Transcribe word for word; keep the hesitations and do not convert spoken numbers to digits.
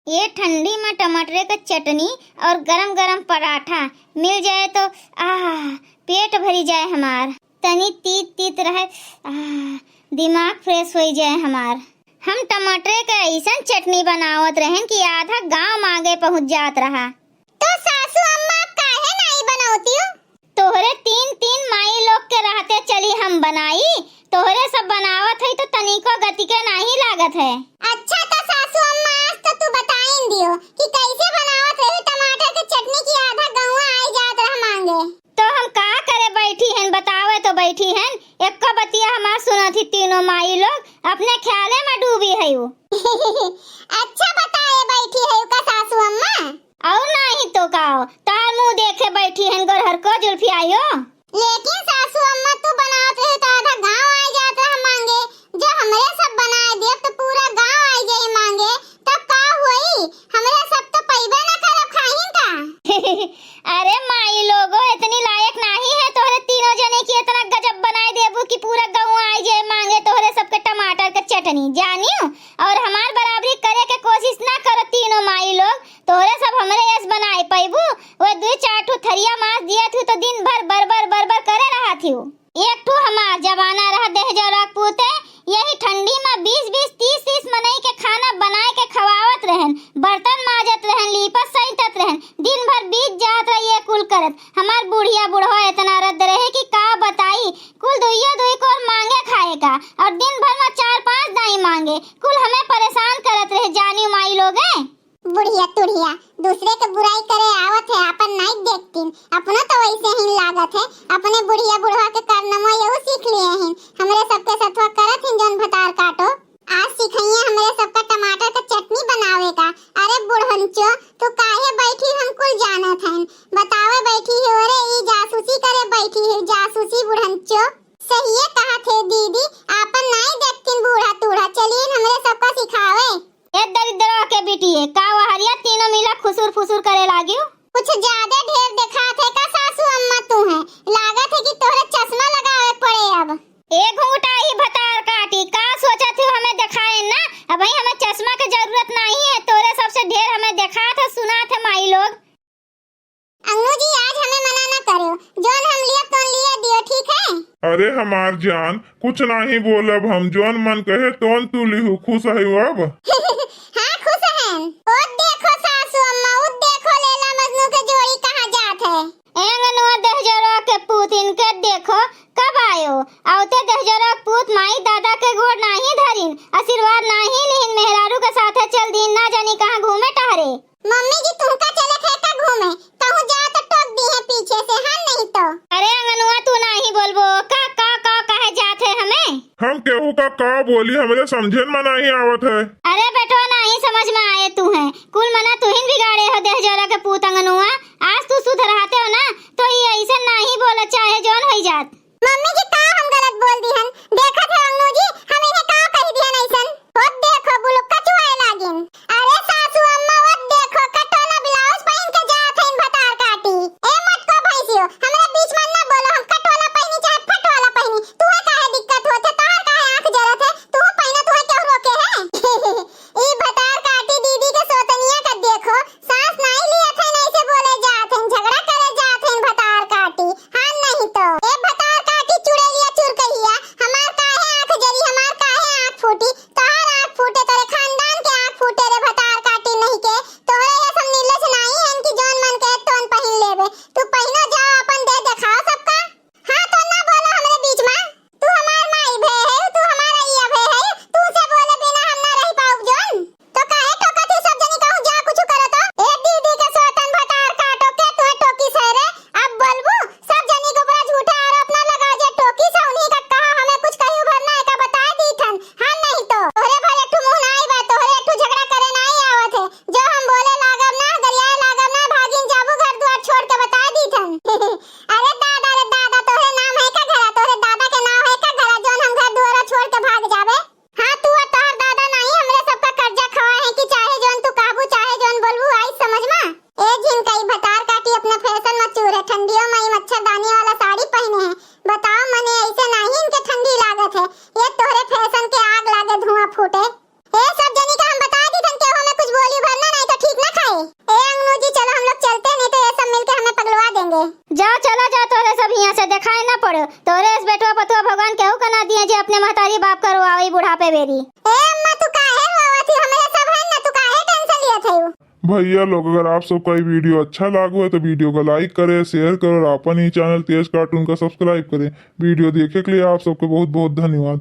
ये ठंडी मा टमाटरे क चटनी और गरम गरम पराठा मिल जाए तो आह, पेट भरी जाए हमार। तनी तीत तीत रहे, आह, दिमाग fresh होई जाए हमार। हम टमाटरे क अइसन चटनी बनावत रहेन कि आधा गांव मांगे पहुंच जात रहा। तो सासू अम्मा काहे नाई बनौतियो? तोहरे तीन तीन माई लोग के रहते चली हम बनाई, तोहरे सब बनावत हई तो तनिको गति के नाहीं लागत है। अच्छा तो सासू अम्मा, आज तो तू बताइन दियो कि कैसे बनावत रही टमाटर के चटनी की आधा गौवा आई जात रह मांगे। तो हम का करे बैठी हन, बतावे तो बैठी हन, एको बतिया हमार सुनत ही तीनों माई लोग, अपने ख्याले में डूबी है उ। अच्छा बताए बैठी है का सासू अम्मा? और नाही तो का, तार मुंह देखे बैठी हन गोरहर को जुल्फी आयो। लेकिन सासू अम्मा, तू बनावत रहे तो आधा गांव आ जात रहा मांगे, जो हमरे सब बनाए देब तो पूरा गांव आ जाई मांगे, तब का होई? हमरे सब तो पैबे ना करब, खाहिन का? अरे माई लोगो, इतनी लायक नाही है तोहरे तीनों जने की इतना गजब बनाए देबू कि पूरा गांव आ जाए मांगे तोहरे सबके टमाटर के चटनी, जानियो? और हमार बराबरी करे के कोशिश ना करो तीनों माई लोग, तोहरे सब हमरे यस बनाए पैबू। वो दुई चार ठो थरिया मांस दिए थू तो दिन भर बरबर बरबर करे रहा थू। एक ठो हमार जमाना रहा देहजौरा पूते, यही ठंडी में बीस बीस तीस तीस मनई के खाना बनाए के खवावत रहन, बर्तन माजत रहन, लीपत सैंतत रहन, दिन भर बीत जात रहा ये कुल करत। हमार बुढ़िया बुढ़वा इतना रद्द रहे कि का बताई, कुल दुइये दुई कोर मांगे खाए का, और दिन भर में चार पांच दाई मांगे, कुल हमें परेशान करत रहे जानी माई लोगे। बुढ़िया तुढ़िया, दूसरे के बुराई करे आवत है, आपन नाई देखतीन, अपनो तो वैसे ही लागत है, अपने बुढ़िया बुढ़वा के कारनामा यहू सीख लिए हिन, हमरे सबके सथवा करत हिन जौन भतार काटो। आज सिखइया हमरे सबका टमाटर का चटनी बनावे का। अरे बुढ़नचो, तू काहे बैठी, हम कुल जानत हन, बतावे बैठी हो रे, ई जासूसी करे बैठी हो, जासूसी बुढ़नचो। सहिए कहा थे दीदी, आपन नाई देखतीन बूढ़ा तूढ़ा, चलीन हमरे सबका सिखावे। ए दरिद्रवा के बिटिये, का वहरिया तीनों मिला खुसुर फुसुर करे लागियो? कुछ ज्यादा ढेर देखात है का सासू अम्मा तू है? लागत है कि तोहरे चश्मा लगावे पड़े अब। ए घुंघटाही भतार काटी, का सोचत हो हमें देखाए ना? अबहीं हमें चश्मा के जरूरत नाही है, तोरे सबसे ढेर हमें देखात है, सुनात है माई लोग। अंगनू जी, आज हमें मना ना करो, जौन हम लियब तौन लिए दियो, ठीक है? अरे हमार जान, कुछ नाही बोलब हम, जौन मन कहे तौन तू लिहू, खुश है अब? हाँ, खुश हैं। ओ देखो सासू अम्मा, ओ देखो लैला मजनू के जोड़ी कहाँ जात है। ए अंगनवा देहजरवा के पूत, इनके देखो कब आयो। आवते देहजरवा के पूत माई दादा के गोड़ नाही धरिन, आशीर्वाद नाही लिहिन, मेहरारू के साथे चल दीन, ना जानी कहाँ घूमे टहरे। मम्मी जी, तुमका चलत है का घूमे? कहूँ जाओ तो टोक दी है पीछे से, हाँ नहीं तो। अरे अंगनवा, तू नाही बोलबो का, का, का कहे जात है हमें? हम केहू का का बोली, हमरे समझे में नाही आवत है। अरे बेटो, नाही समझ में आए तू है, कुल मना तुहिन बिगाड़े हो देहजरवा के पूत अंगनवा। आज तू सुधराते हो ना तो ये ऐसे नाही बोला चाहे जौन होई जात। मम्मी जी, का हम गलत बोल दिहन? देखत है अंगनू जी, हम इन्हें का कह दिहन ऐसन? खुद देखो बुलुक्का चुआए लागिन। अरे सासू अम्मा, वो देखो कटोला ब्लाउज पहिन के जात है इन भतार काटी। ए मटको भैंसियो, हमरा बीच में ना बोलो, हम कटोला पहिनी चाहे फटोला पहिनी, तुहे काहे दिक्कत होत है, तोहर काहे आँख जरत है, तू पहिना, तुहे केहू रोके है? ई भतार तोरे सब हियाँ से देखाए ना पड़ो। तोरे अस बेटवा पतुआ भगवान केहू का ना दिए जे अपने महतारी बाप का रोआवे बुढ़ापे बेरी। ए अम्मा, तू काहे रोवत ही? हमरे सब है ना, तू काहे tension लियत है? भैया लोग, अगर आप सबका ई video अच्छा लागो है तो video का like करे, share करे और अपन ई channel तेज cartoon का subscribe करे। Video देखे के लिए आप सबके बहुत बहुत धन्यवाद।